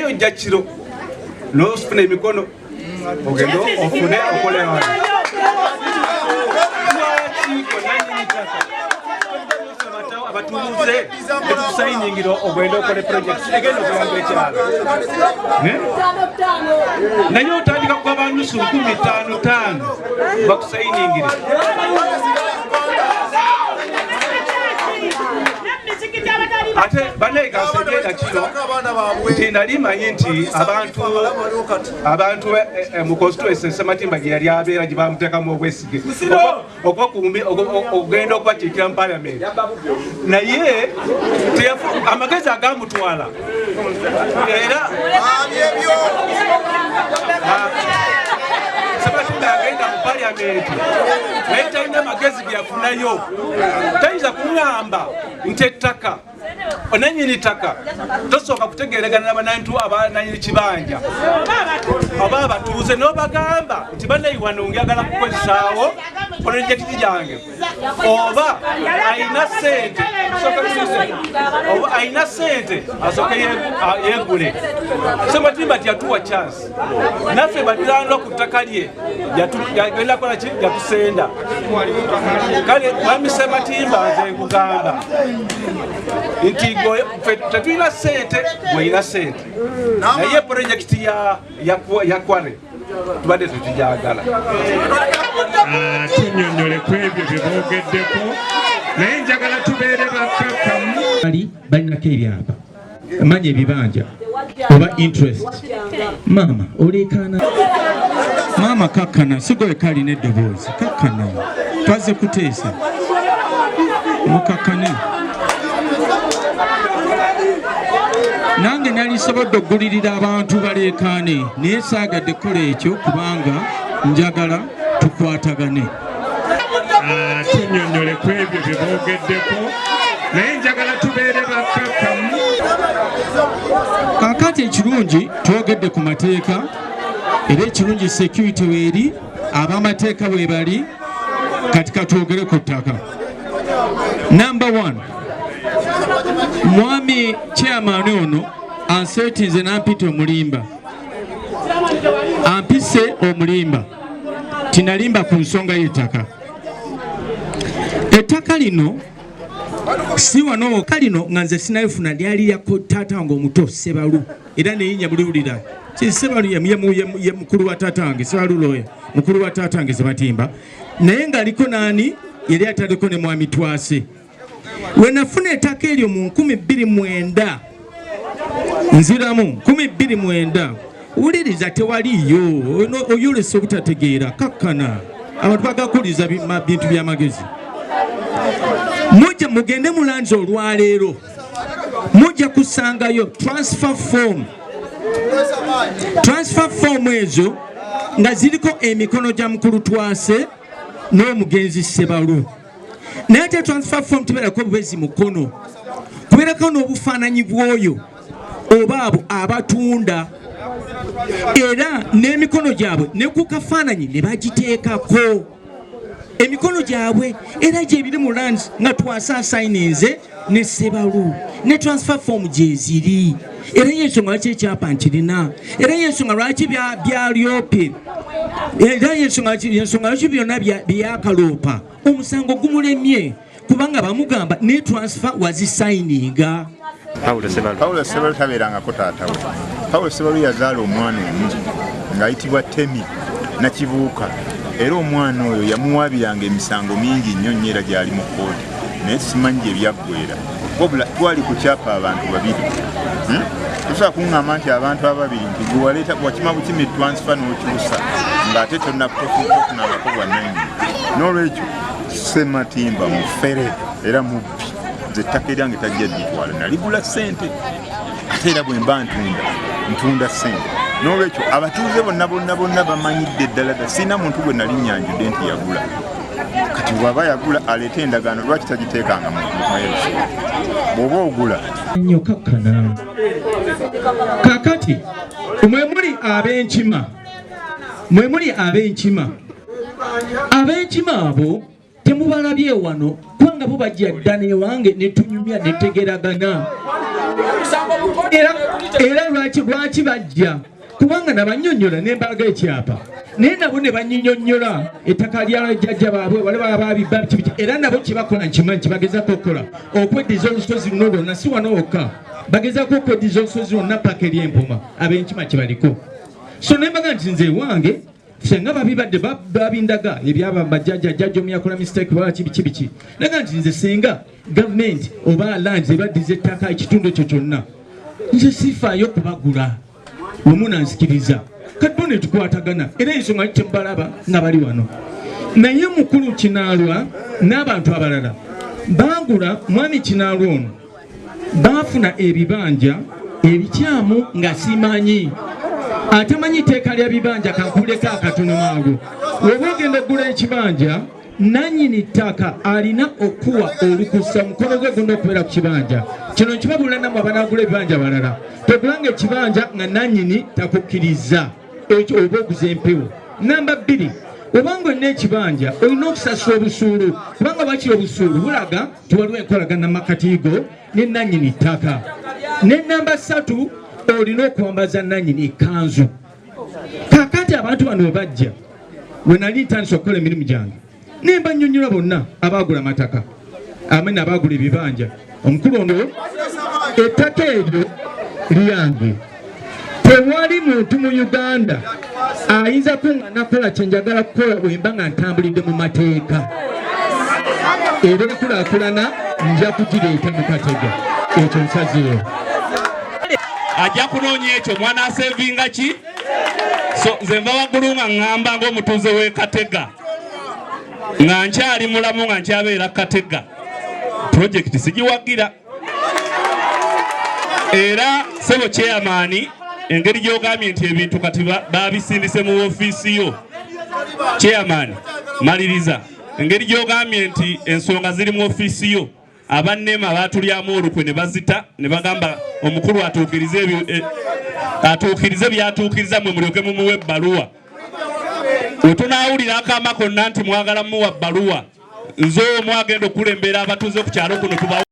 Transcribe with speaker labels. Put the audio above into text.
Speaker 1: Ojja kiro n'ofuna emikono ogende ofune okole wano. Lwaki gwe nannyini ttaka abatuuze netukusayingira ogende okole project egenda okuyamba ekyalo? Naye otandika kugaba nusu 5,000 bakusayiningire. Ate bannayikansegenda kino nti nali manyi nti abantu mu constituency Sematimba gye yali abeera, gye bamuteekamu obwesige okugenda okubakiikira mu parliament, naye amagezi agamutwala era Sematimba yagenda mu parliament, naye talina magezi geyafunayo. Tayinza kuŋŋamba nti ettaka, onanyini ttaka tosooka kutegeeragana nabanantu abananyini kibanja oba abatuuze n'obagamba nti banayi, wano njagala kukozesaawo projekiti gyange, oba ayina sente, oba ayina sente asooke yeegule. Sematimba tiyatuwa chance naffe balirandwa ku ttaka lye, yagenda kola ki? Yatusenda. Kale mwami Sematimba, nze nkugamba nti tetulina sente, gweyina sente, naye projekiti ya quarry tubadde tetujagala.
Speaker 2: Tunyonyole ku ebyo bye boogeddeko, naye njagala tubeere bakkakkamu.
Speaker 3: Bali balinako ebyapa, manya ebibanja oba interest. Maama oleekaana, maama kakkana, sigoye kalina eddoboozi, kakkana. Twazze kuteesa, mukakkane. Nange nalisobodde okugulirira abantu baleekaane, naye saagadde kukola ekyo kubanga njagala tukwatagane.
Speaker 2: Tunyonyole ku ebyo bye boogeddeko, naye njagala tubeere bakkakkamu.
Speaker 3: Kaakati ekirungi twogedde ku mateeka, era ekirungi security weeri, ab'amateeka we bali. Kati katwogere ku ttaka. Number one, mwami chairman ono ansetinze nampita omulimba, ampise omulimba, tinalimba ku nsonga y'ettaka. Ettaka lino si wano kalino nga nze sinalifuna, lyali lyako taata wange omuto Sebalu, era neyinya buliwulira Sebalu ye mukulu wa taata wange Sebalu lawyer, mukulu wa taata wange Sematimba, naye ng'aliko naani yali ataliko ne mwami Twase. We nafuna ettaka eryo mu 2009, nziramu 2009. Wuliriza, tewaliyo oyolesa obutategeera. Kakkana, abantu bagakuliza bintu by'amagezi. Mujja mugende mu lands olwaleero, mujja kusangayo transfer form. Transfer form ezo nga ziriko emikono gya mukulu Twase n'omugenzi Sebalu, naye ate transfer form tebeerako bubezi mukono, kubeerako n'obufaananyi bw'oyo oba abo abatunda, era n'emikono gyabwe ne ku kafaananyi ne bagiteekako emikono gyabwe, era gyebiri mu lands nga Twasa asayininze ne Sebalu, ne transfer form gyeziri. Era yensonga lwaki ekyapa nkirina, era yensonga lwaki byalyopye, era yensonga lwaki byonna byakaloopa omusango gumulemye, kubanga bamugamba ne transfer wazisayininga.
Speaker 2: Paulo Sebalu.
Speaker 4: Paulo Sebalu tabeerangako taata we. Paulo Sebalu yazaala omwana omu ng'ayitibwa Temi Nakibuuka, era omwana oyo yamuwaabiranga emisango mingi nnyo nnyo, era gyali mu kkooti, naye simanyi gye byaggwera. Wabula twali ku kyapa abantu babiri. Tosobola kuŋŋamba nti abantu ababiri nti gwe waleeta wakima bukimi transfer n'okyusa ng'ate tonakutofunangako bwannannyini. N'olwekyo Sematimba mufere era mubbi. Nze ettaka eryange tajja dditwala, naligula ssente, ate era bwe mba ntunda, ntunda ssente. N'olwekyo abatuuze bonna bonna bonna bamanyidde ddala ddala, sirina muntu gwe nali nyanjudde nti yagula. Kati bw'aba yagula aleete endagaano, lwaki tagiteekanga mu LC? Bw'oba ogula
Speaker 3: Nnyo, kakkana. Kakati mwe muli ab'enkima, mwe muli ab'enkima, ab'enkima abo temubalabye wano, kubanga bo bajja dda newange netunyumya netegeragana. Era era lwaki lwaki bajja kubanga nabanyonyola nembalaga ekyapa naye nabo ne banyinyonyola ettaka lya jjajja baabwe wali baba babibba biki biki era nabo kyebakola nkimanyi kyebagezako okukola okweddiza olusozi luno lwonna si wano wokka bagezako okweddiza olusozi lwonna paka eri empoma ab'enkima kyebaliko so nembaga nti nze ewange senga babibadde babindaga ebyaba bajjajja jjajja omu yakola mistake baki biki biki naga nti nze senga gavumenti oba lands ebaddiza ettaka ekitundu ekyo kyonna nze sifaayo kubagula wemunanzikiriza kati bo netukwatagana era ensonga kyemubalaba nga bali wano naye mukulu Kinaalwa n'abantu abalala bagula mwami Kinaalwa ono baafuna ebibanja ebikyamu nga simanyi atamanyi tteeka lya bibanja kankuleko akatono mangu oba ogenda okugula ekibanja nanyini ttaka alina okuwa olukusa omukono gwe gulina okubeera ku kibanja kino nkibabulira namwe abanagula ebibanja balala togulanga ekibanja nga nanyini takukkiriza ekyo oba oguza empewo namba bbiri obanga olina ekibanja olina okusasula obusuulu kubanga wakiri obusuulu bulaga nti waliwo enkolagana makati go ne nanyini ttaka ne namba ssatu olina okwambaza nanyini ekkanzu kakati abantu bano webajja we nali ntandise okukola emirimu gyange nemba nnyonnyola bonna abaagula amataka amene abaagula ebibanja omukulu ono ettaka eryo lyange tewali muntu mu Uganda ayinza kunga nakola kyenjagala kukola bwemba nga ntambulidde mu mateeka era enkulaakulana nja kugireeta mu Katega ekyo nsazeewo
Speaker 5: ajja kunoonya ekyo mwana asevinga ki so nze nva waggulu nga ŋŋamba ng'omutuuze w'e Katega nga nkyali mulamu nga nkyabeera Katega pulojekiti sigiwagira era sebo chairman engeri gy'ogambye nti ebintu kati babisindise mu ofiisi yo chairman maliriza engeri gy'ogambye nti ensonga ziri mu ofiisi yo abannema baatulyamu olukwe ne bazita ne bagamba omukulu atuukirize ebyo atuukirize byatuukiriza mwe mulyoke mumuwe ebbaluwa we tunaawulira akaama konna nti mwagala muwa bbaluwa nze omu agenda okukulembera abatuuze ku kyalo kuno tubawe.